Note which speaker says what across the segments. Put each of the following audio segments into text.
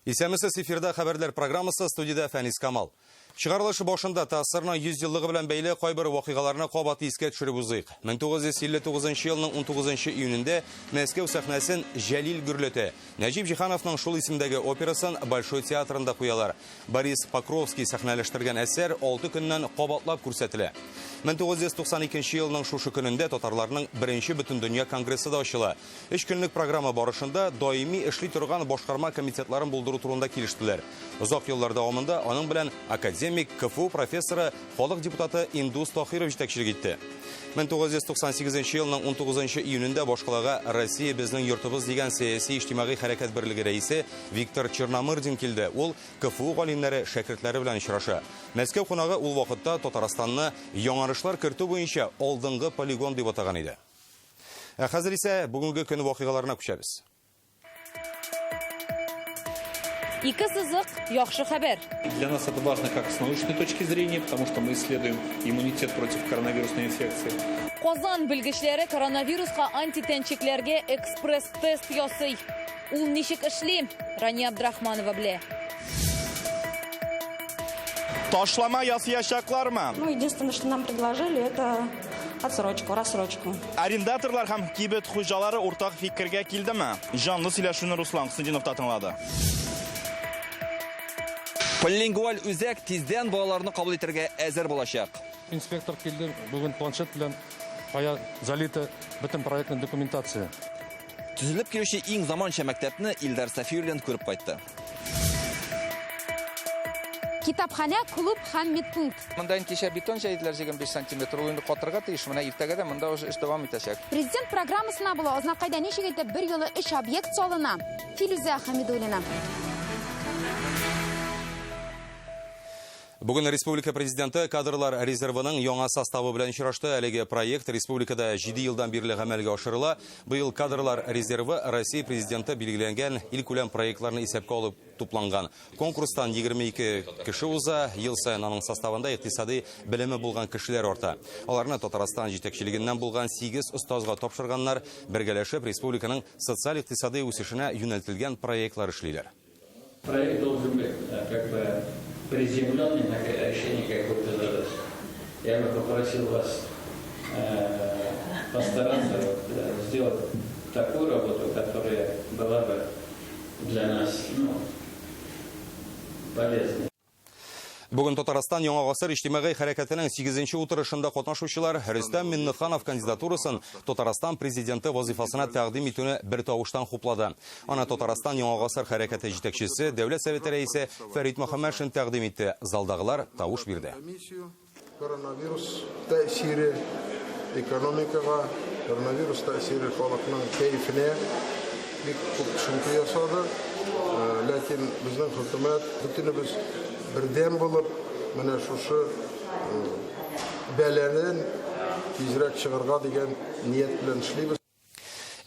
Speaker 1: Исәнмесез, эфирда хәбәрләр программасы, студиядә Фәнис Камал. Чыгарылыш башында ТАССРның 100 еллыгы белән бәйле кайбер вакыйгаларны кабат искә төшереп узыйк. 1959 елның 19 июнендә Мәскәү сәхнәсен Җәлил гөрләтә. Нәҗип Җиһановның шул исемдәге операсын Большой театрында куялар. Борис Покровский сәхнәләштергән әсәр 6 көннән кабатлап күрсәтелә. 1992 елның шушы көнендә татарларның беренче бөтендөнья конгрессы да ачыла. Өч көнлек программа барышында даими эшли торган башкарма комитетларын булдыру турында килештеләр. Озак еллар дәвамында аның белән академик, КФУ профессоры, халык депутаты Индус Тахиров җитәкчелек итте. 1998 елның 19 июнендә башкалага Россия безнең йортыбыз дигән сәяси-иҗтимагый хәрәкәт берлеге рәисе Виктор Черномырдин килде. Ул КФУ галимнәре, шәкертләре белән очраша. Мәскәү кунагы ул вакытта Татарстанны яңарышлар кертү буенча алдынгы полигон дип атаган иде. Ә хәзер исә бүгенге көн вакыйгаларына күчәбез.
Speaker 2: Ике сызык, яхшы хәбәр.
Speaker 3: Для нас это важно как с научной точки зрения, потому что мы исследуем иммунитет против коронавирусной инфекции.
Speaker 2: Казан белгечләре коронавируска антитәнчекләргә экспресс-тест ясый. Ул ничек эшли? Рания Абдрахманова белә.
Speaker 4: Ташлама ясыячаклармы?
Speaker 5: Ну, единственное, что нам предложили, это отсрочку, рассрочку.
Speaker 4: Арендаторлар һәм кибет хуҗалары уртак фикергә килдеме? Җанлы сөйләшүне Руслан Хөснетдинов та тыңлады.
Speaker 6: Полилингваль үзәк тиздән балаларны кабул итәргә әзер булачак.
Speaker 7: Инспектор килде бүген планшет белән, кая залита бөтен проектная документация.
Speaker 6: Төзелеп килүче иң заманча мәктәпне Илдар Сафиуллин күреп кайтты.
Speaker 8: Китапханә, клуб һәм медпункт.
Speaker 9: Монда инде кичә бетон җәйделәр 25 сантиметр, ул инде катырга тиеш. Менә иртәгә дә монда уже эш дәвам итәчәк.
Speaker 8: Президент программасына була, Азнакайда ничек итеп бер юлы өч объект салына? Филүзә Хәмидуллина.
Speaker 1: Бүген республика президенты кадрлар резервының яңа составы белән очрашты. Әлеге проект республикада 7 елдан бирле гамәлгә ашырыла. Быел кадрлар резервы Россия президенты билгеләнгән илкүләм проектларны исәпкә алып тупланган. Конкурстан 22 кеше уза. Ел саен аның составында икътисади белеме булган кешеләр арта. Аларны Татарстан җитәкчелегеннән булган 8 остазга тапшырганнар. Бергәләшеп республиканың социаль-икътисади үсешенә юнәлтелгән проектлар эшлиләр.
Speaker 10: Проект должен быть как бы приземленный на решение какой-то задачи. Я бы попросил вас постараться сделать такую работу, которая была бы для нас, ну, полезной.
Speaker 1: Бүген Татарстан Яңа гасыр иҗтимагый хәрәкәтенең 8 утырышында катнашучылар Рөстәм Миннеханов кандидатурасын Татарстан президенты вазифасына тәкъдим итүне бер тавыштан хуплады. Аны Татарстан Яңа гасыр хәрәкәте җитәкчесе, Дәүләт Советы рәисе Фәрит Мөхәммәтшин тәкъдим итте. Залдагылар тавыш бирде.
Speaker 11: Коронавирус тәэсире экономикага, коронавирус тәэсире халыкның кәефенә бик күп төшенке ясады. Ләкин безнең хөкүмәт, бөтенебез бердәм булып, менә шушы бәланен тизрәк чыгарга дигән ният белән эшлибез.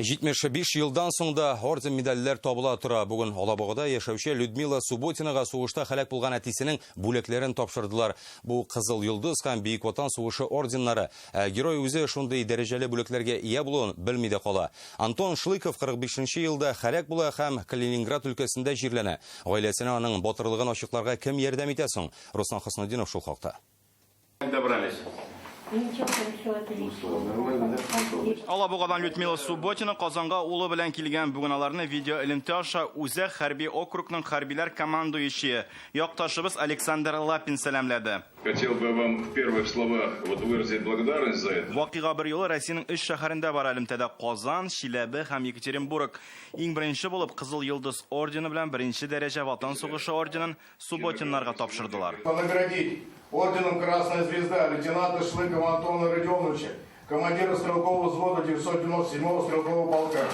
Speaker 1: 75 елдан соң да орден медальләр табыла тора. Бүген Алабугада яшәүче Людмила Субботинага сугышта һәлак булган әтисенең бүләкләрен тапшырдылар. Бу Кызыл Йолдыз һәм Бөек Ватан сугышы орденнары. Ә герой үзе шундый дәрәҗәле бүләкләргә ия булуын белми дә кала. Антон Шлыков 45 елда һәлак була һәм Калининград өлкәсендә җирләнә. Гаиләсенә аның батырлыгын ачыкларга кем ярдәм итә соң? Руслан Хөснетдинов шул хакта.
Speaker 12: Добрались.
Speaker 13: Ничего, все отлично.
Speaker 12: Нормально, да?
Speaker 4: Алабугадан Людмила Субботина Казанга улы белән килгән. Бүген аларны видео элемтә аша Үзәк хәрби округның хәрбиләр командующие якташыбыз Александр Лапин сәламләде.
Speaker 12: Хотел бы вам в первых словах вот выразить благодарность за это.
Speaker 4: Вакыйга бер юлы Россиянең өч шәһәрендә бар элемтәдә: Казан, Чиләбе һәм Екатеринбург. Иң беренче булып Кызыл Йолдыз ордены белән беренче дәрәҗә Ватан сугышы орденын Субботиннарга тапшырдылар.
Speaker 14: Наградить орденом Красная Звезда лейтенанта Шлыкова Антона Родионовича, командира стрелкового взвода 997-го стрелкового полка.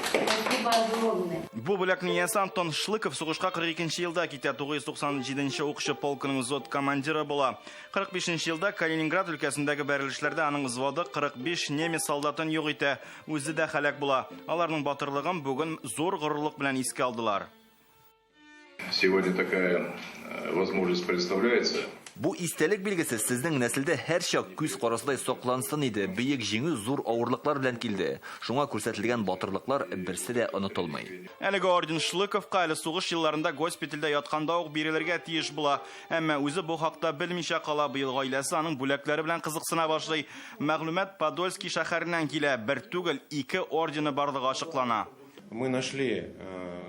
Speaker 13: Спасибо огромное.
Speaker 4: Бу бүләкнең иясе Антон Шлыков сугышка 42 елда китә, 997 укчы полкының взвод командиры була. 45 елда Калининград өлкәсендәге бәрелешләрдә аның взводы 45 немец солдатын юк итә, үзе дә һәлак була. Аларның батырлыгын бүген зур горурлык белән искә алдылар.
Speaker 12: Сегодня такая возможность представляется.
Speaker 6: Бу истәлек билгесе сезнең нәселдә һәрчак күз карасыдай саклансын иде. Бөек җиңү зур авырлыклар белән килде. Шуңа күрсәтелгән батырлыклар берсе дә онытылмый.
Speaker 4: Әлеге орден Шлыковка әле сугыш елларында госпитальдә ятканда ук бирелергә тиеш була. Әмма үзе бу хакта белмичә кала. Быел гаиләсе аның бүләкләре белән кызыксына башлый. Мәгълүмат Подольский шәһәреннән килә. Бер түгел, ике ордены барлыгы ачыклана.
Speaker 15: Мы нашли,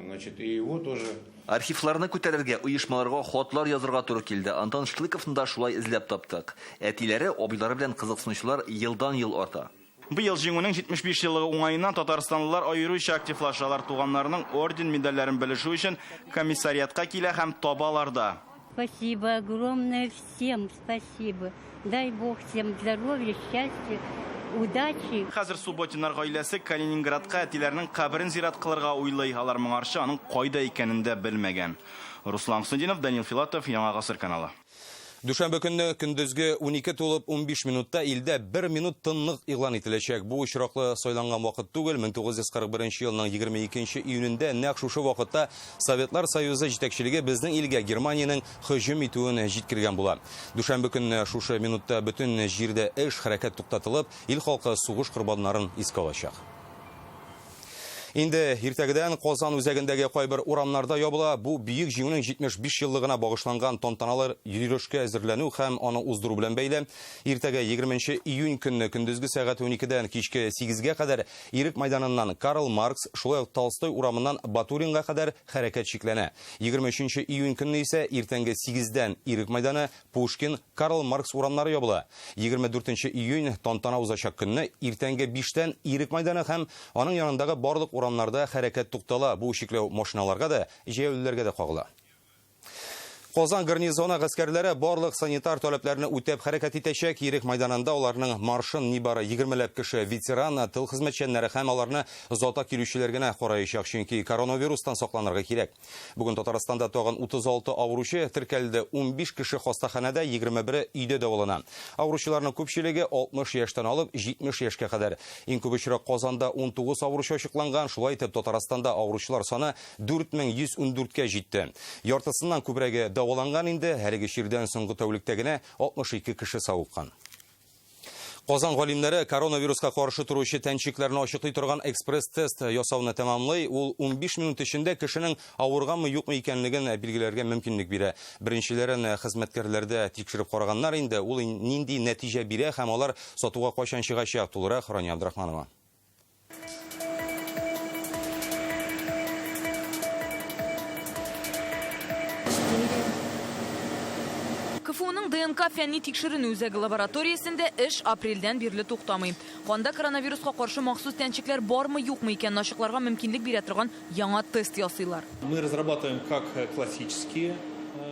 Speaker 15: значит, и его тоже.
Speaker 6: Архивларны күтәрергә, оешмаларга хатлар язырга туры килде. Антон Шлыковны да шулай эзләп таптык. Әтиләре, абыйлары белән кызыксынучылар елдан-ел арта.
Speaker 4: Быел җиңүнең 75 еллыгы уңаеннан татарстанлылар аеруча активлашалар. Туганнарының орден медальләрен белешү өчен комиссариатка килә һәм табалар да.
Speaker 13: Спасибо огромное всем, спасибо. Дай Бог всем здоровья, счастья, удачи.
Speaker 4: Хәзер Субботиннар гаиләсе Калининградка әтиләренең каберен зират кылырга уйлый. Алар моңарчы аның кайда икәнен дә белмәгән. Руслан Хөснетдинов, Данил Филатов, Яңа Гасыр каналы.
Speaker 1: Дүшәмбе көнне көндезге 12 тулып 15 минутта илдә 1 минут тынлык игълан ителәчәк. Бу очраклы сайланган вакыт түгел. 1941 елның 22 июнендә нәкъ шушы вакытта Советлар Союзы җитәкчелеге безнең илгә Германиянең һөҗүм итүен җиткергән була. Дүшәмбе көнне шушы минутта бөтен җирдә эш хәрәкәт туктатылып, ил халкы сугыш корбаннарын искә алачак. Инде иртәгедән Казан үзәгендәге кайбер урамнарда ябыла. Бу бөек җиңүнең 75 еллыгына багышланган тантаналар йөрешкә әзерләнү һәм аны уздыру белән бәйле. Иртәгә 20 июнь көнне көндезге сәгать 12-дән кичке 8-гә кадәр Ирек майданыннан Карл Маркс, шулай ук Толстой урамыннан Батуринга кадәр хәрәкәт чикләнә. 23 июнь көнне исә иртәнге 8-дән Ирек майданы, Пушкин, Карл Маркс урамнары ябыла. 24 июнь тантана узачак көнне иртәнге 5-тән Ирек майданы һәм аның янындагы барлык урамнарда хәрәкәт туктала. Бу чикләү машиналарга да, җәяүлеләргә дә кагыла. Казан гарнизоны гаскәрләре барлык санитар таләпләрне үтәп хәрәкәт итәчәк. Ирек майданында аларның маршын нибары 20ләп кеше, ветеран, тыл хезмәтчәннәре һәм аларны озата килүчеләр генә караячак, чөнки коронавирустан сакланырга кирәк. Бүген Татарстанда тагын 36 авыручы теркәлде. 15 кеше хастаханәдә, 21-е өйдә дәвалана. Авыручыларның күпчелеге 60 яшьтән алып 70 яшькә кадәр. Иң күп очрак Казанда 19 авыручы ачыкланган. Шулай итеп Татарстанда авыручылар саны 4114-кә җитте. Яртысыннан күбрәге дәваланган инде. Әлеге чирдән соңгы тәүлектә генә 62 кеше савыккан. Казан галимнәре коронавируска каршы торучы тәнчекләрне ачыклый торган экспресс-тест ясауны тәмамлый. Ул 15 минут эчендә кешенең авырганмы юкмы икәнлеген билгеләргә мөмкинлек бирә. Беренчеләрен хезмәткәрләрдә тикшереп караганнар инде. Ул нинди нәтиҗә бирә һәм алар сатуга кайчан чыгачак? Тулырак Рания Абдрахманова.
Speaker 2: КФУның ДНК фәнни тикшеренү үзәге лабораториясендә эш апрельдән бирле туктамый. Канда коронавируска каршы махсус тәнчекләр бармы юкмы икәнен ачыкларга мөмкинлек бирә торган яңа тест ясыйлар.
Speaker 3: Мы разрабатываем как классические.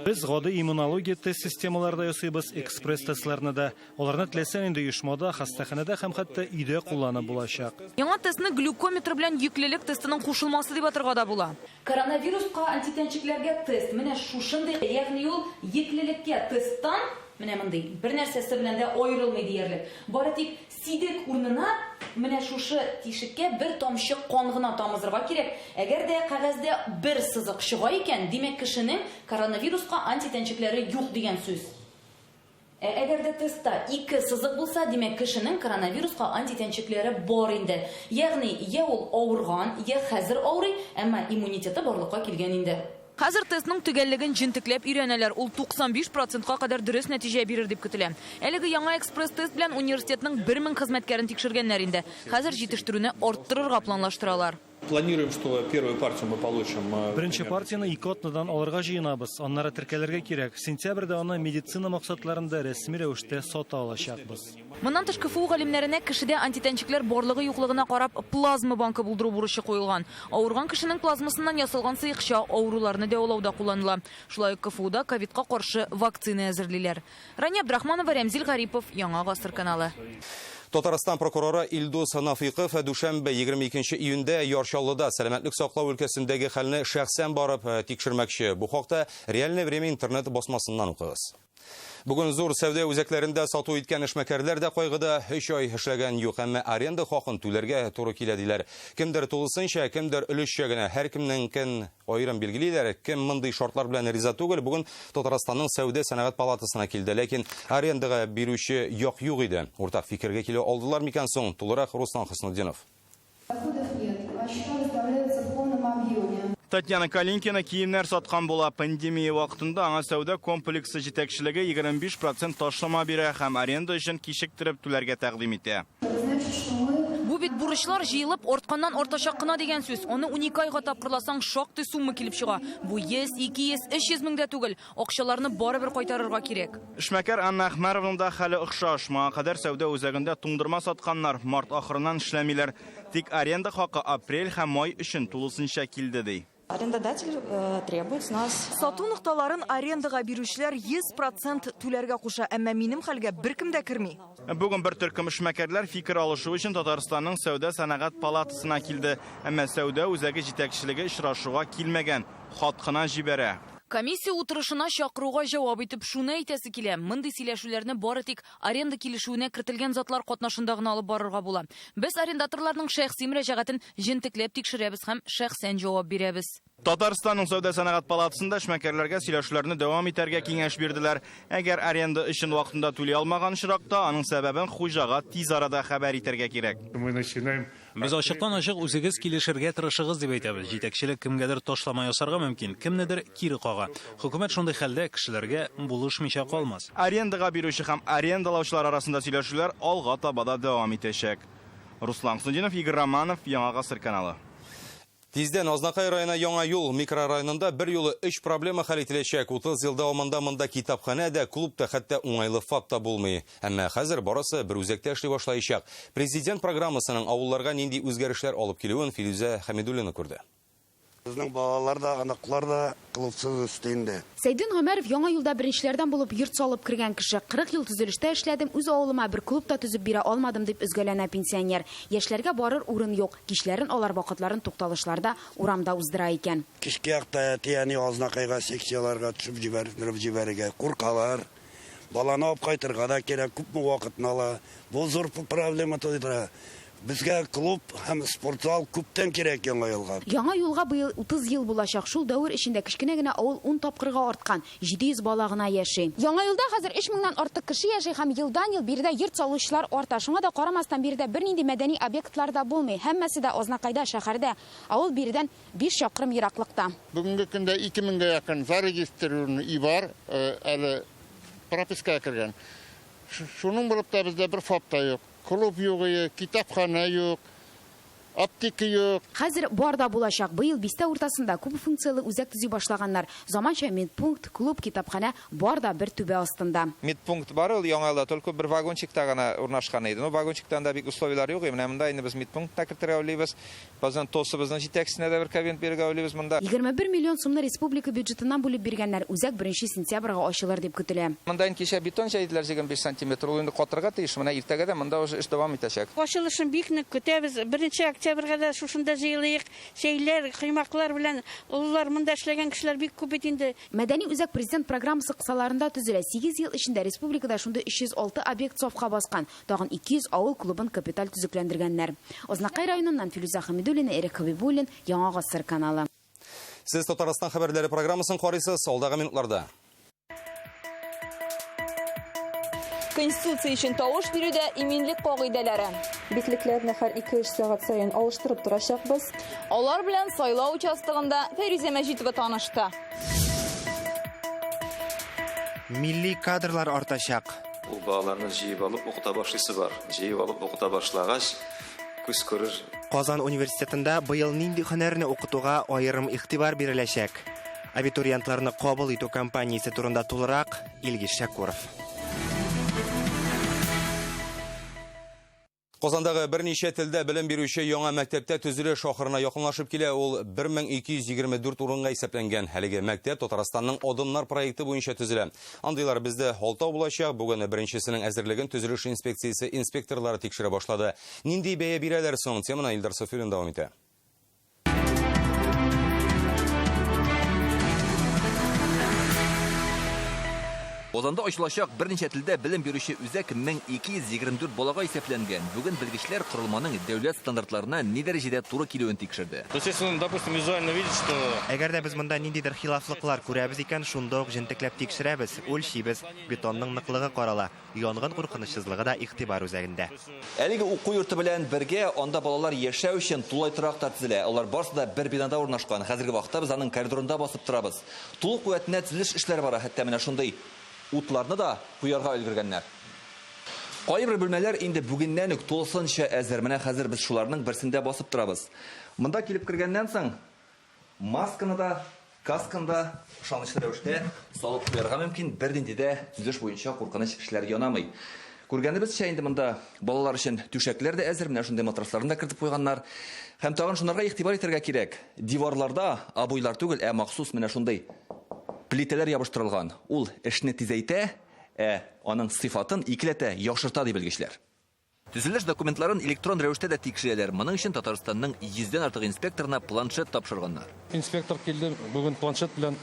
Speaker 16: Без гади иммунология тест системалары да ясыйбыз, экспресс-тестларны да. Аларны теләсә нинди оешмада, хастаханәдә һәм хәтта өйдә кулланып булачак.
Speaker 2: Яңа тестны глюкометр белән йөклелек тестының кушылмасы дип атарга да була. Коронавируска антитәнчекләргә тест менә шушындый, ягъни ул йөклелеккә тесттан менә мондый бер нәрсәсе белән дә аерылмый диярлек. Бары тик сидек урынына менә шушы тишеккә бер тамчы кан гына тамызырга кирәк. Әгәр дә кәгазьдә бер сызык чыга икән, димәк кешенең коронавируска антитәнчекләре юк дигән сүз. Әгәр дә тестта ике сызык булса, димәк кешенең коронавируска антитәнчекләре бар инде. Ягъни я ул авырган, я хәзер авырый, әмма иммунитеты барлыкка килгән инде. Хәзер тестның төгәллеген җентекләп өйрәнәләр. Ул 95%ка кадәр дөрес нәтиҗә бирер дип көтелә. Әлеге яңа экспресс-тест белән университетның 1000 хезмәткәрен тикшергәннәр инде. Хәзер җитештерүне арттырырга планлаштыралар.
Speaker 3: Планируем, что первую партию мы получим.
Speaker 16: Беренче партияне ике атнадан алырга җыенабыз. Аннары теркәлергә кирәк. Сентябрьдә аны медицина максатларында рәсми рәвештә сата алачакбыз.
Speaker 2: Моннан тыш КФУ галимнәренә кешедә антитәнчекләр барлыгы юклыгына карап плазма банкы булдыру бурычы куелган. Авырган кешенең плазмасыннан ясалган сыекча авыруларны дәвалауда кулланыла. Шулай ук КФУда ковидка каршы вакцина әзерлиләр. Рания Абдрахманова, Рәмзил Гарипов, Яңа Гасыр каналы.
Speaker 1: Татарстан прокуроры Илдус Нафиков дүшәмбе 22 июньдә Яр Чаллыда сәламәтлек саклау өлкәсендәге хәлне шәхсән барып э, тикшермәкче. Бу хакта Реальное время интернет басмасыннан укыгыз. Бүген зур сәүдә үзәкләрендә сату иткән эшмәкәрләр дә кайгыда. Өч ай эшләгән юк, әмма аренда хакын түләргә туры килә диләр. Кемдер тулысынча, кемдер өлешчә генә. Һәркемнеңкен аерым билгелиләр. Кем мондый шартлар белән риза түгел, бүген Татарстанның сәүдә сәнәгать палатасына килде. Ләкин арендага бирүче як юк иде. Уртак фикергә килә алдылар микән соң? Тулырак Руслан Хөснетдинов.
Speaker 17: Доходов нет, а счета выставляются в полном объеме.
Speaker 4: Татьяна Калинкина киемнәр саткан була. Пандемия вакытында аңа сәүдә комплексы җитәкчелеге 25 процент ташлама бирә һәм аренда өчен кичектереп түләргә тәкъдим итә.
Speaker 2: Бу бит бурычлар җыелып, артканнан артачак кына дигән сүз. Аны 12 айга тапкырласаң, шактый сумма килеп чыга. Бу 100, 200, 300 мең дә түгел. Акчаларны барыбер кайтарырга кирәк.
Speaker 4: Эшмәкәр Анна Әхмәрованың да хәле охшаш. Моңа кадәр сәүдә үзәгендә туңдырма сатканнар, март ахырыннан эшләмиләр. Тик аренда хакы апрель һәм май өчен тулысынча килде, ди.
Speaker 5: Арендодатель э, требует с нас...
Speaker 18: Сату нокталарын арендага бирүчеләр 100 процент түләргә куша, әмма минем хәлгә беркем дә керми.
Speaker 4: Бүген бер төркем эшмәкәрләр фикер алышу өчен Татарстанның сәүдә-сәнәгать палатасына килде. Әмма сәүдә үзәге җитәкчелеге очрашуга килмәгән, хат кына җибәрә.
Speaker 2: Комиссия утырышына чакыруга җавап итеп шуны әйтәсе килә, мондый сөйләшүләрне бары тик аренда килешүенә кертелгән затлар катнашында гына алып барырга була. Без арендаторларның шәхси мөрәҗәгатен җентекләп тикшерәбез һәм шәхсән җавап бирәбез.
Speaker 4: Татарстанның сәүдә-сәнәгать палатасында эшмәкәрләргә сөйләшүләрне дәвам итәргә киңәш бирделәр. Әгәр аренда өчен вакытында түли алмаган очракта, аның сәбәбен хуҗага тиз арада хәбәр итәргә кирәк.
Speaker 19: Мы начинаем
Speaker 20: Без ачыктан-ачык үзегез килешергә тырышыгыз дип әйтәбез. Җитәкчелек кемгәдер ташлама ясарга мөмкин, кемнедер кире кага. Хөкүмәт шундый хәлдә кешеләргә булышмыйча калмас.
Speaker 4: Арендага бирүче һәм арендалаучылар арасында сөйләшүләр алга таба да дәвам итәчәк. Руслан Хөснетдинов, Игорь Романов, Яңа Гасыр каналы.
Speaker 1: Тиздән Азнакай районы Яңа юл микрорайонында бер юлы өч проблема хәл ителәчәк. 30 ел дәвамында монда китапханә дә, клуб та, хәтта уңайлы ФАП та булмый. Әмма хәзер барысы бер үзәктә эшли башлаячак. Президент программасының авылларга нинди үзгәрешләр алып килүен Филүзә Хәмидуллина күрде.
Speaker 21: Безнең балалар да, оныклар да клубсыз үсте инде.
Speaker 8: Сәйдүн Гомәров Яңа юлда беренчеләрдән булып йорт салып кергән кеше. 40 ел төзелештә эшләдем, үз авылыма бер клуб та төзеп бирә алмадым, дип өзгәләнә пенсионер. Яшьләргә барыр урын юк. Кичләрен алар вакытларын тукталышларда, урамда уздыра икән.
Speaker 21: Кичке якта әти-әни Азнакайга секцияләргә төшеп җибәреп җибәрергә куркалар. Баланы алып кайтырга да кирәк, күпме вакытны ала. Бу зур проблема тудыра. Безгә клуб һәм спортзал күптән кирәк Яңа елга.
Speaker 8: Яңа юлга быел 30 ел булачак. Шул дәвер эчендә кечкенә генә авыл ун тапкырга арткан, 700 бала гына яши. Яңа юлда хәзер өч меңнән артык кеше яши һәм елдан-ел биредә йорт салучылар арта. Шуңа да карамастан, биредә бернинди мәдәни объектлар да булмый. Һәммәсе дә Азнакайда, шәһәрдә. Авыл биредән биш чакрым ераклыкта.
Speaker 22: Бүгенге көндә ике меңгә якын зарегистрированный өй бар, әле пропискага кергән. Шуның булып та бездә бер ФАП та юк. Клуб юк ие, китапханә юк, аптека юк.
Speaker 8: Хәзер бар да булачак. Быел бистә уртасында күп функцияле үзәк төзи башлаганнар. Заманча медпункт, клуб, китапханә бар да бер түбә астында.
Speaker 9: Медпункт бар ул Яңа елда, только бер вагончикта гына урнашкан иде. Ну, вагончикта анда бик условияләр юк. Менә монда инде без медпункт та кертергә уйлыйбыз. Баздан ТОСыбызның җитәкчесенә дә бер кабинет бирергә уйлыйбыз монда.
Speaker 8: 21 миллион сумны республика бюджетыннан бүлеп биргәннәр. Үзәк беренче сентябрьгә ачылыр дип көтелә.
Speaker 9: Монда инде кичә бетон җәйделәр, 25 сантиметр, ул инде катырга тиеш. Менә иртәгә дә монда уже эш дәвам итәчәк.
Speaker 23: Ачылышын бик нык көтәбез. Беренче октябрьгә дә шушында җыелыйк. Чәйләр, коймаклар белән олылар, монда эшләгән кешеләр бик күп бит инде.
Speaker 8: Мәдәни үзәк Президент программасы кысаларында төзелә. Сигез ел эчендә республикада шундый 306 объект сафка баскан. Тагын 200 авыл клубын капиталь төзекләндергәннәр. Азнакай районыннан Филүзә Хәмидуллина, Эрик Хәбибуллин, Яңа Гасыр каналы.
Speaker 1: Сез Татарстан хәбәрләре программасын карыйсыз, алдагы минутларда.
Speaker 24: Конституция өчен тавыш бирүдә иминлек кагыйдәләре.
Speaker 25: Битлекләрне һәр 2-3 сәгать саен алыштырып торачакбыз.
Speaker 24: Алар белән сайлау участогында Фәйрүзә Мәҗитова танышты.
Speaker 26: Милли кадрлар артачак.
Speaker 27: Ул балаларны җыеп алып укыта башлыйсы бар. Җыеп алып укыта башлагач, күз күрер.
Speaker 26: Казан университетында быел нинди һөнәрне укытуга аерым игътибар биреләчәк? Абитуриентларны кабул итү кампаниясе турында тулырак Илгиз Шәкүров.
Speaker 1: Казандагы берничә телдә белем бирүче яңа мәктәптә төзелеш ахырына якынлашып килә. Ул 1224 урынга исәпләнгән. Әлеге мәктәп Татарстанның Адымнар проекты буенча төзелә. Андыйлар бездә алтау булачак. Бүген беренчесенең әзерлеген төзелеш инспекциясе инспекторлары тикшерә башлады. Нинди бәя бирәләр соң? Теманы Илдар Сафиуллин дәвам итә.
Speaker 6: Казанда ачылачак берничә телдә белем бирүче үзәк 1224 балага исәпләнгән. Бүген белгечләр корылманың дәүләт стандартларына ни дәрәҗәдә туры килүен тикшерде.
Speaker 7: То есть, если он, допустим, визуально видит, что
Speaker 26: Әгәр дә без монда ниндидер хилафлыклар күрәбез икән, шунда ук җентекләп тикшерәбез, үлчибез. Бетонның ныклыгы карала. Янгын куркынычсызлыгы да игътибар үзәгендә.
Speaker 6: Әлеге уку йорты белән бергә анда балалар яшәү өчен тулай торак та төзелә. Алар барысы да бер бинада урнашкан. Хәзерге вакытта без аның коридорында басып торабыз. Тулы куәтенә төзелеш эшләре бара, хәтта менә шундый утларны да куярга өлгергәннәр. Кайбер бүлмәләр инде бүгеннән үк тулысынча әзер. Менә хәзер без шуларның берсендә басып торабыз. Монда килеп кергәннән соң масканы да, касканы да ышанычлы рәвештә салып куярга мөмкин. Бернинди дә төзелеш буенча куркыныч эшләр янамый. Күргәнебезчә, инде монда балалар өчен түшәкләр дә әзер, менә шундый матрасларны да кертеп куйганнар. Һәм тагын шунарга игътибар итәргә кирәк. Диварларда обойлар түгел, ә махсус менә шундый плитәләр ябыштырылган. Ул эшне тизәйтә, ә аның сыйфатын икеләтә яхшырта, ди белгечләр. Төзелеш документларын электрон рәвештә дә тикшерәләр. Моның өчен Татарстанның 100дән артык инспекторына планшет тапшырганнар.
Speaker 7: Инспектор килде бүген планшет белән,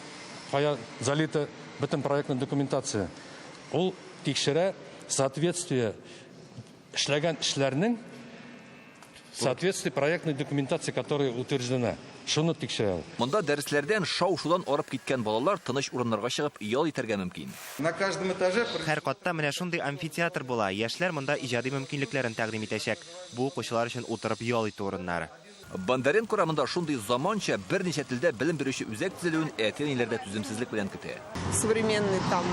Speaker 7: кая залита бөтен проектная документация. Ул тикшерә соответствие эшләгән эшләрнең соответствие проектной документации, которая утверждена. Шуны тикшерә ул.
Speaker 6: Монда дәресләрдән шау-шудан арып киткән балалар тыныч урыннарга чыгып ял итәргә мөмкин.
Speaker 9: На каждом этаже
Speaker 26: Һәр катта менә шундый амфитеатр була. Яшьләр монда иҗади мөмкинлекләрен тәкъдим итәчәк. Бу укучылар өчен утырып ял итү урыннары.
Speaker 6: Бондаренко урамында шундый заманча берничә телдә белем бирүче үзәк төзелүен әти-әниләр дә түземсезлек белән көтә.
Speaker 10: Современный там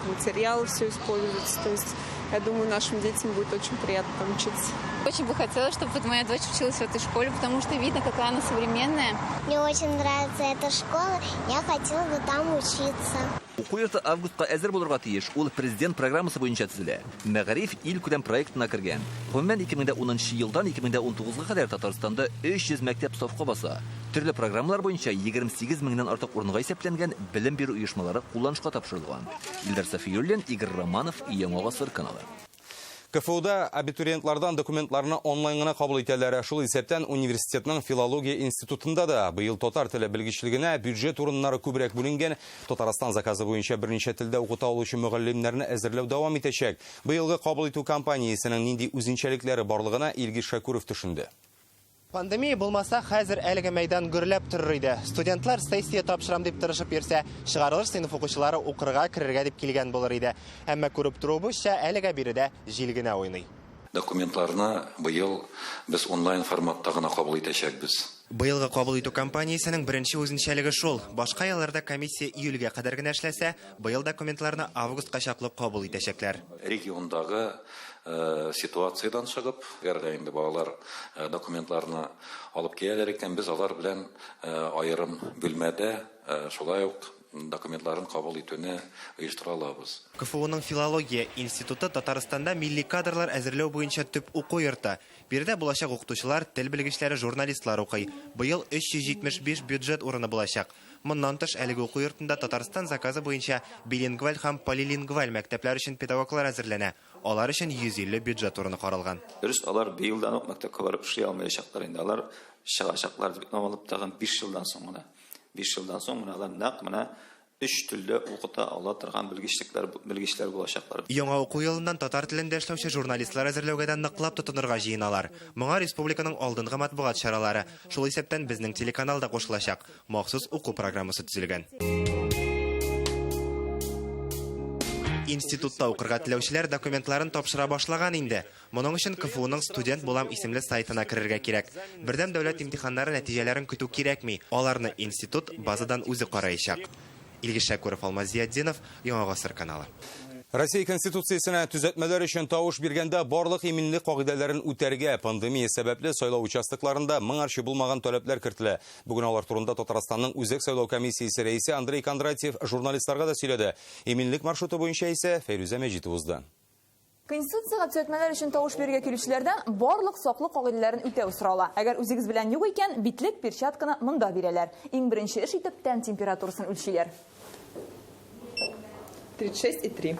Speaker 10: материал все используется. То есть, я думаю, нашим детям будет очень приятно там учиться.
Speaker 24: Очень бы хотелось, чтобы вот моя дочь училась в этой школе, потому что видно, какая она современная.
Speaker 11: Мне очень нравится эта школа, я хотела бы там учиться.
Speaker 6: Уку йорты августка әзер булырга тиеш. Ул президент программасы буенча төзелә. Мәгариф илкүләм проектына кергән. Гомумән 2010 елдан 2019 кадәр Татарстанда 300 мәктәп сафка баса. Төрле программалар буенча 28 меңнән артык урынга исәпләнгән белем бирү оешмалары кулланышка тапшырылган. Илдар Сафиуллин, Игорь Романов, Яңа Гасыр каналы.
Speaker 1: КФУда абитуриентлардан документларны онлайн гына кабул итәләр. Шул исәптән университетның филология институтында да быел татар теле белгечлегенә бюджет урыннары күбрәк бүленгән. Татарстан заказы буенча берничә телдә укыта алучы мөгаллимнәрне әзерләү дәвам итәчәк. Быелгы кабул итү кампаниясенең нинди үзенчәлекләре барлыгына Илгиз Шәкүров төшенде.
Speaker 26: Пандемия булмаса, хәзер әлеге мәйдан гөрләп торыр иде. Студентлар сессия тапшырам дип тырышып йөрсә, чыгарылыш сыйныф укучылары укырга керергә дип килгән булыр иде. Әмма күреп торуыбызча, әлегә биредә җил генә уйный.
Speaker 27: Документларны быел без онлайн форматта гына кабул итәчәкбез.
Speaker 26: Быелгы кабул итү кампаниясенең беренче үзенчәлеге шул. Башка елларда комиссия июльгә кадәр генә эшләсә, быел документларны августка чаклы кабул итәчәкләр.
Speaker 27: Региондагы ситуациядән чыгып, әгәр дә инде балалар документларны алып киләләр икән, без алар белән аерым бүлмәдә шулай ук документларын кабул итүне оештыра алабыз.
Speaker 26: КФУның филология институты Татарстанда милли кадрлар әзерләү буенча төп уку йорты. Биредә булачак укытучылар, тел белгечләре, журналистлар укый. Быел 375 бюджет урыны булачак. Моннан тыш әлеге уку йортында Татарстан заказы буенча билингваль һәм полилингваль мәктәпләр өчен педагоглар әзерләнә. Алар өчен 150 бюджет урыны каралган.
Speaker 27: Дөрес, алар быелдан ук мәктәпкә барып эшли алмаячаклар инде. Алар чыгачаклар диплом алып тагын 5 елдан соң гына. 5 елдан соң менә алар нәкъ менә 3 телдә укыта ала торган белгечләр булачаклар.
Speaker 26: Яңа уку елыннан татар телендә эшләүче журналистлар әзерләүгә дә ныклап тотынырга җыеналар. Моңа республиканың алдынгы матбугат чаралары, шул исәптән безнең телеканал да кушылачак. Махсус уку программасы төзелгән. Институтта укырга теләүчеләр документларын тапшыра башлаган инде. Моның өчен КФУның студент булам исемле сайтына керергә кирәк. Бердәм дәүләт имтиханнары нәтиҗәләрен көтү кирәкми. Аларны институт базадан үзе караячак. Илгиз Шәкүров, Алмаз Зиятдинов, Яңа Гасыр каналы.
Speaker 1: Россия Конституциясенә төзәтмәләр өчен тавыш биргәндә барлык иминлек кагыйдәләрен үтәргә пандемия сәбәпле сайлау участокларында моңарчы булмаган таләпләр кертелә. Бүген алар турында Татарстанның Үзәк сайлау комиссиясе рәисе Андрей Кондратьев журналистларга да сөйләде. Иминлек маршруты буенча исә Фәйрүзә Мәҗитова узды.
Speaker 25: Конституциягә төзәтмәләр өчен тавыш бирергә килүчеләрдән барлык саклык кагыйдәләрен үтәү сорала. Әгәр үзегез белән юк икән, битлек, перчатканы монда бирәләр. Иң беренче эш итеп тән температурасын үлчиләр.
Speaker 10: 36,3.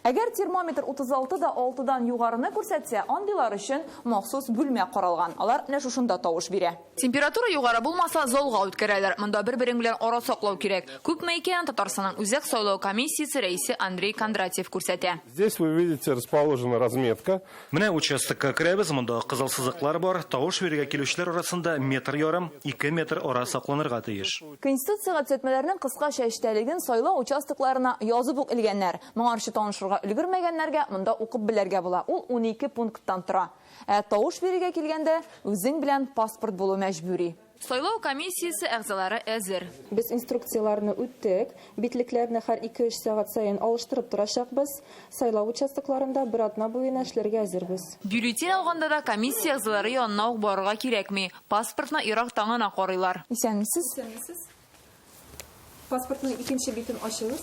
Speaker 25: Әгәр термометр 36 да 6-дан югарыны күрсәтсә, андыйлар өчен махсус бүлмә каралган. Алар менә шушында тавыш бирә.
Speaker 2: Температура югары булмаса, залга үткәрәләр. Монда бер-берең белән ара саклау кирәк. Күпме икәнен Татарстанның Үзәк сайлау комиссиясе рәисе Андрей Кондратьев күрсәтә.
Speaker 3: Здесь вы видите расположена разметка.
Speaker 20: Менә участокка керәбез, монда кызыл сызыклар бар. Тавыш бирергә килүчеләр арасында метр ярым, ике метр ара сакланырга тиеш.
Speaker 25: Конституциягә төзәтмәләрнең кыскача эчтәлеген сайлау участокларына язып ук элгәннәр. Моңарчы танышырга өлгермәгәннәргә монда укып белергә була. Ул 12 пункттан тора. Ә тавыш бирергә килгәндә, үзең белән паспорт булу мәҗбүри.
Speaker 2: Сайлау комиссиясе әгъзалары әзер.
Speaker 25: Без инструкцияләрне үттек. Битлекләрне һәр ике-өч сәгать саен алыштырып торачакбыз. Сайлау участокларында бер атна буена эшләргә әзербез.
Speaker 2: Бюллетень алганда да комиссия әгъзалары янына ук барырга кирәкми. Паспортны ерактан гына карыйлар.
Speaker 25: Исәнмесез.
Speaker 10: Исәнмесез. Паспортның икенче битен ачыгыз.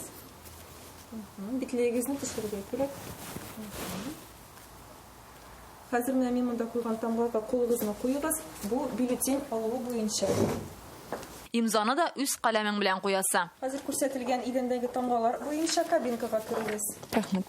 Speaker 10: Битлегегезне төшерергә кирәк. Хәзер менә мин монда куйган тамгага кулыгызны куегыз. Бу бюллетень алуы буенча.
Speaker 2: Имзаны да үз каләмең белән куясы.
Speaker 10: Хәзер күрсәтелгән идәндәге тамгалар буенча кабинкага керегез.
Speaker 25: Рәхмәт.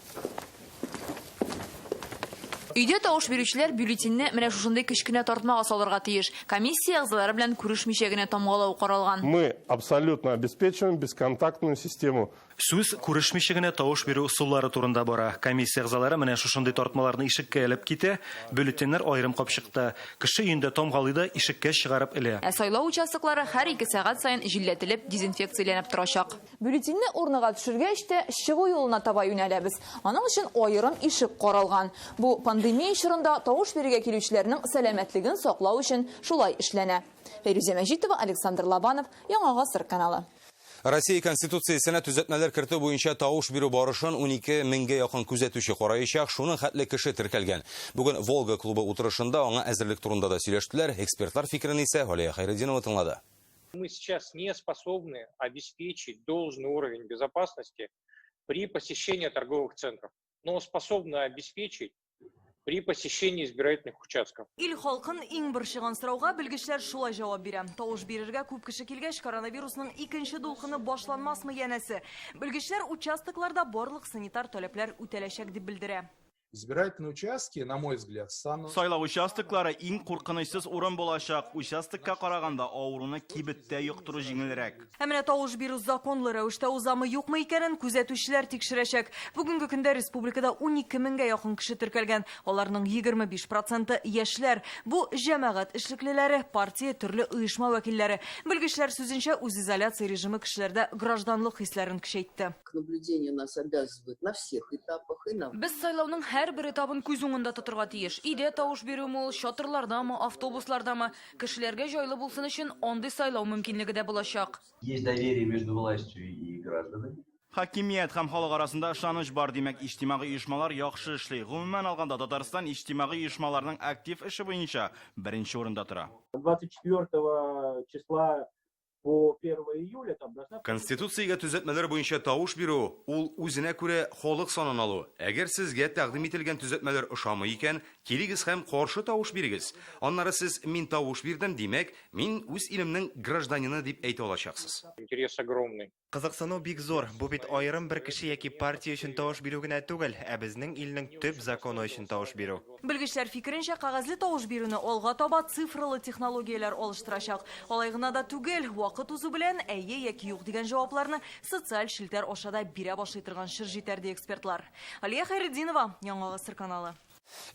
Speaker 2: Өйдә тавыш бирүчеләр бюллетеньне менә шушындый кечкенә тартмага салырга тиеш. Комиссия әгъзалары белән күрешмичә генә тамгалау каралган.
Speaker 3: Мы абсолютно обеспечиваем бесконтактную систему.
Speaker 20: Сүз күрешмичә генә тавыш бирү ысуллары турында бара. Комиссия әгъзалары менә шушындый тартмаларны ишеккә элеп китә, бюллетеньнәр аерым капчыкта. Кеше өендә тамгалый да ишеккә чыгарып элә.
Speaker 2: Ә сайлау участоклары һәр ике сәгать саен җилләтелеп, дезинфекцияләнеп торачак.
Speaker 25: Бюллетеньне урнага төшергәч тә, чыгу юлына таба юнәләбез. Аның өчен аерым ишек каралган. Бу пандемия чорында тавыш бирергә килүчеләрнең сәламәтлеген саклау өчен шулай эшләнә. Фәйрүзә Мәҗитова, Александр Лобанов, Яңа Гасыр каналы.
Speaker 1: Россия Конституциясенә төзәтмәләр кертү буенча тавыш бирү барышын 12 меңгә якын күзәтүче караячак, шуның хәтле кеше теркәлгән. Бүген Волга клубы утырышында аңа әзерлек турында да сөйләштеләр. Экспертлар фикерен исә Галия Хәйретдинова тыңлады.
Speaker 12: Мы сейчас не способны обеспечить должный уровень безопасности при посещении торговых центров, но способны обеспечить при посещении избирательных участков.
Speaker 18: Ил халкын иң борчыган сорауга белгечләр шулай җавап бирә. Тавыш бирергә күп кеше килгәч, коронавирусның икенче дулкыны башланмасмы янәсе. Белгечләр участокларда барлык санитар таләпләр үтәләчәк дип белдерә.
Speaker 13: Избирательные участки, на мой взгляд, станут...
Speaker 4: Сайлау участоклары иң куркынычсыз урын булачак. Участокка караганда авыруны кибеттә йоктыру җиңелрәк.
Speaker 18: Ә менә тавыш бирү законлы рәвештә узамы юкмы икәнен күзәтүчеләр тикшерәчәк. Бүгенге көндә республикада 12 меңгә якын кеше теркәлгән. Аларның 25 проценты яшьләр. Бу җәмәгать эшлеклеләре, партия, төрле оешма вәкилләре. Белгечләр сүзенчә, үзизоляция режимы кешеләрдә гражданлык хисләрен көчәйтте.
Speaker 14: К наблюдению нас обязывают на всех этапах и на
Speaker 2: Без сайлауның һәрбер этабын күз уңында тотырга тиеш. Өйдә тавыш бирүме ул, чатырлардамы, автобуслардамы, кешеләргә җайлы булсын өчен андый сайлау мөмкинлеге дә булачак.
Speaker 15: Есть доверие между властью и гражданами.
Speaker 4: Хакимият һәм халык арасында ышаныч бар, димәк, иҗтимагый оешмалар яхшы эшли. Гомумән алганда, Татарстан иҗтимагый оешмаларның актив эше буенча беренче урында тора.
Speaker 16: 24 числа по 1 июля там должна...
Speaker 1: Конституциягә төзәтмәләр буенча тавыш бирү ул үзенә күрә халык санын алу. Әгәр сезгә тәкъдим ителгән төзәтмәләр ошамый икән, килегез һәм каршы тавыш бирегез. Аннары сез мин тавыш бирдем, димәк, мин үз илемнең гражданины дип әйтә алачаксыз.
Speaker 12: Интерес огромный.
Speaker 26: Кызыксыну бик зур. Бу бит аерым бер кеше яки партия өчен тавыш бирү генә түгел, ә безнең илнең төп законы өчен тавыш бирү.
Speaker 18: Белгечләр фикеренчә, кәгазьле тавыш бирүне алга таба цифралы технологияләр алыштырачак. Алай гына да түгел, вакыт узу белән әйе яки юк дигән җавапларны социаль челтәр аша да бирә башлый торган чор җитәр, ди экспертлар. Алия Хәйретдинова, Яңа Гасыр каналы.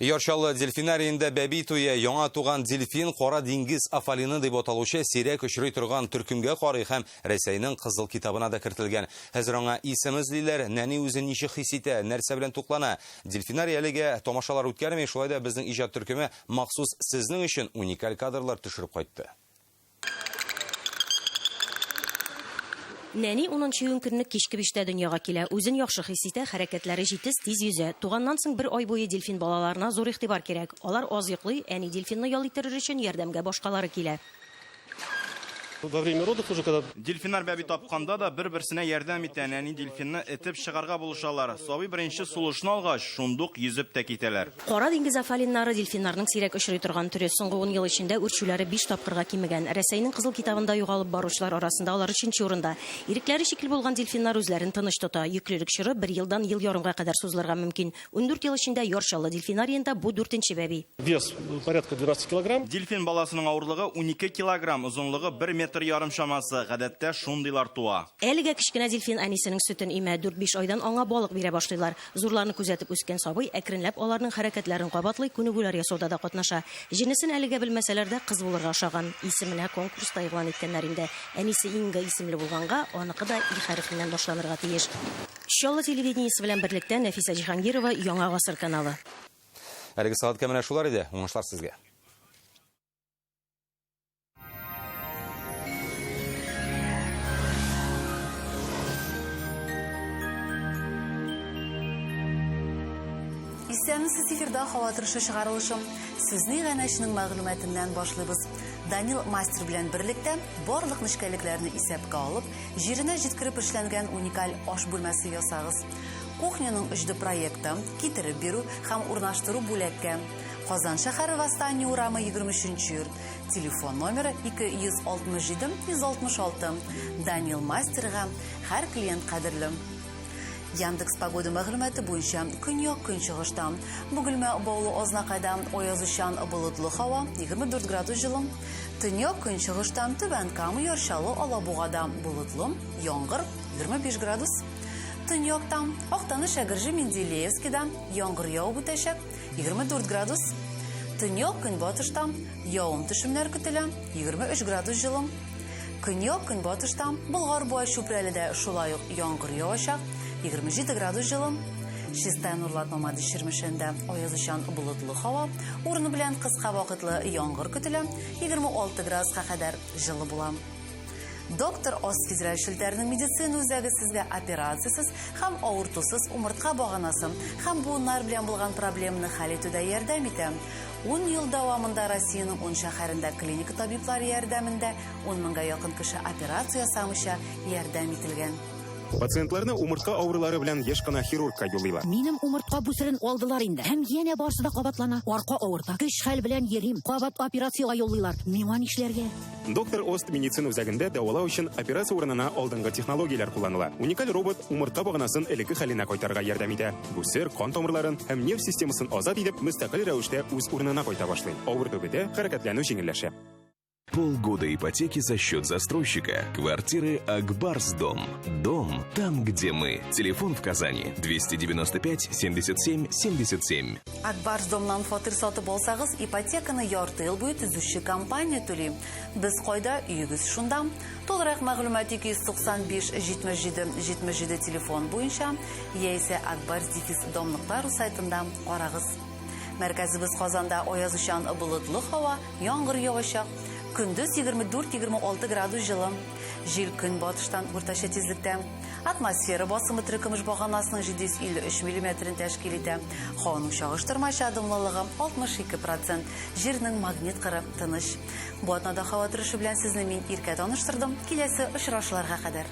Speaker 1: Яр Чаллы дельфинариенда бәби туе яңа туган дельфин кара диңгез афалины дип аталучы сирәк очрый торган төркемгә карый һәм Рәсәйнең кызыл китабына да кертелгән. Хәзер аңа исем эзлиләр, нәни үзен ничек хис итә, нәрсә белән туклана. Дельфинарий әлегә тамашалар үткәрми, шулай да безнең иҗат төркеме махсус сезнең өчен уникаль кадрлар төшереп кайтты.
Speaker 19: Нәни 10 июнь көнне кичке биштә дөньяга килә. Үзен яхшы хис итә, хәрәкәтләре җитез, тиз йөзә. Туганнан соң бер ай буе дельфин балаларына зур игътибар кирәк. Алар аз йоклый, әни дельфинны ял иттерер өчен ярдәмгә башкалары килә.
Speaker 5: Во время родов уже, когда
Speaker 4: Дельфиннар бәби тапканда да бер-берсенә ярдәм итә, нәни дельфинны этеп чыгарга булышалар. Сабый беренче сулышын алгач, шундук йөзеп тә китәләр.
Speaker 19: Кара диңгез афалиннары дельфиннарның сирәк очрый торган төре. Соңгы 10 ел эчендә үрчүләре 5 тапкырга кимегән. Рәсәйнең Кызыл китабында югалып баручылар арасында алар өченче урында. Ирекләре шикле булган дельфиннар үзләрен тыныч тота. Йөклелек чоры бер елдан ел ярымга кадәр сузылырга мөмкин. 14 ел эчендә Яр Чаллы дельфинариенда бу дүртенче бәби.
Speaker 5: Вес порядка 12 килограмм.
Speaker 4: Дельфин баласының авырлыгы 12 килограмм, озынлыгы 1 метр ярым чамасы. Гадәттә шундыйлар туа.
Speaker 19: Әлегә кечкенә дельфин әнисенең сөтен имә. 4-5 айдан аңа балык бирә башлыйлар. Зурларны күзәтеп үскән сабый әкренләп аларның хәрәкәтләрен кабатлый, күнегүләр ясауда да катнаша. Җенесен әлегә белмәсәләр дә, кыз булырга ошаган. Исеменә конкурста игълан иткәннәр инде. Әнисе Инга исемле булганга, аныкы да И хәрефеннән башланырга тиеш. Чаллы телевидениесе белән берлектә Нәфисә Җиһангирова, Яңа гасыр каналы.
Speaker 1: Әлеге сәгатькә менә шулар иде. Уңышлар сезгә.
Speaker 7: Исәнмесез, эфирда һава торышы чыгарылышы. Сүзне иганәченең мәгълүматыннан башлыйбыз. Данил мастер белән берлектә барлык нечкәлекләрне исәпкә алып, җиренә җиткереп эшләнгән уникаль аш бүлмәсе ясагыз. Кухняның 3D проекты, китереп бирү һәм урнаштыру бүләккә. Казан шәһәре Восстание урамы 23 йорт. Телефон номеры 267 166. Данил мастерга һәр клиент кадерле. Яндекс Погода мәгълүматы буенча көньяк көнчыгышта Бөгелмә Баулы Азнакайда аязучан болытлы һава 24 градус җылы. Төньяк көнчыгышта Түбән Кама Яр Чаллы Алабугада болытлы, яңгыр 25 градус. Төньякта Актаныш Әгерҗе Менделеевскида яңгыр явып үтәчәк 24 градус. Төньяк көнбатышта явым төшемнәр көтелә 23 градус җылы. Көньяк көнбатышта Болгар буа Чүпрәледә шулай ук яңгыр явачак 27 градус җылы. Чистай Нурлат Мамадыш Чирмешәндә аязучан болытлы һава, урыны белән кыска вакытлы яңгыр көтелә, 26 градуска кадәр җылы була. Доктор Ос федераль челтәренең медицина үзәге сезгә операциясез һәм авыртусыз умыртка баганасы һәм буыннар белән булган проблеманы хәл итүдә ярдәм итә. 10 ел дәвамында Россиянең 10 шәһәрендә клиника табиблары ярдәмендә 10 меңгә якын кеше операция ясамыйча ярдәм ителгән.
Speaker 8: Пациентларны умыртка авырулары белән еш кына хирургка юллыйлар.
Speaker 17: Минем умыртка бүсерен алдылар инде. Һәм янә барысы да кабатлана. Арка авырта. Көч-хәл белән йөрим. Кабат операциягә юллыйлар. Миңа нишләргә?
Speaker 8: Доктор Ост медицина үзәгендә дәвалау өчен операция урынына алдынгы технологияләр кулланыла. Уникаль робот умыртка баганасын элекке хәленә кайтарырга ярдәм итә. Бүсер, кан тамырларын һәм нерв системасын азат итеп, мөстәкыйль рәвештә үз урынына кайта башлый. Авырту бетә, хәрәкәтләнү җиңелләшә.
Speaker 21: Полгода ипотеки за счет застройщика. Квартиры Акбарс Дом. Дом там, где мы. Телефон в Казани 295 77 77.
Speaker 7: Акбарс Домнан фатир сатып алсагыз, ипотеканы ярты ел буе төзүче компания түли. Без кайда, өегез шунда. Тулырак мәгълүмат 295 77 77 телефон буенча яисә akbars-dom.ru сайтында карагыз. Мәркәзебез Казанда аязучан болытлы һава, яңгыр явачак. Көндез 24-26 градус җылы. Җил көнбатыштан уртача тизлектә. Атмосфера басымы терекөмеш баганасының 753 миллиметрын тәшкил итә. Һаваның чагыштырмача дымлылыгы 62%. Җирнең магнит кыры тыныч. Бу атнада һава торышы белән сезне мин Иркә таныштырдым. Киләсе очрашуларга кадәр.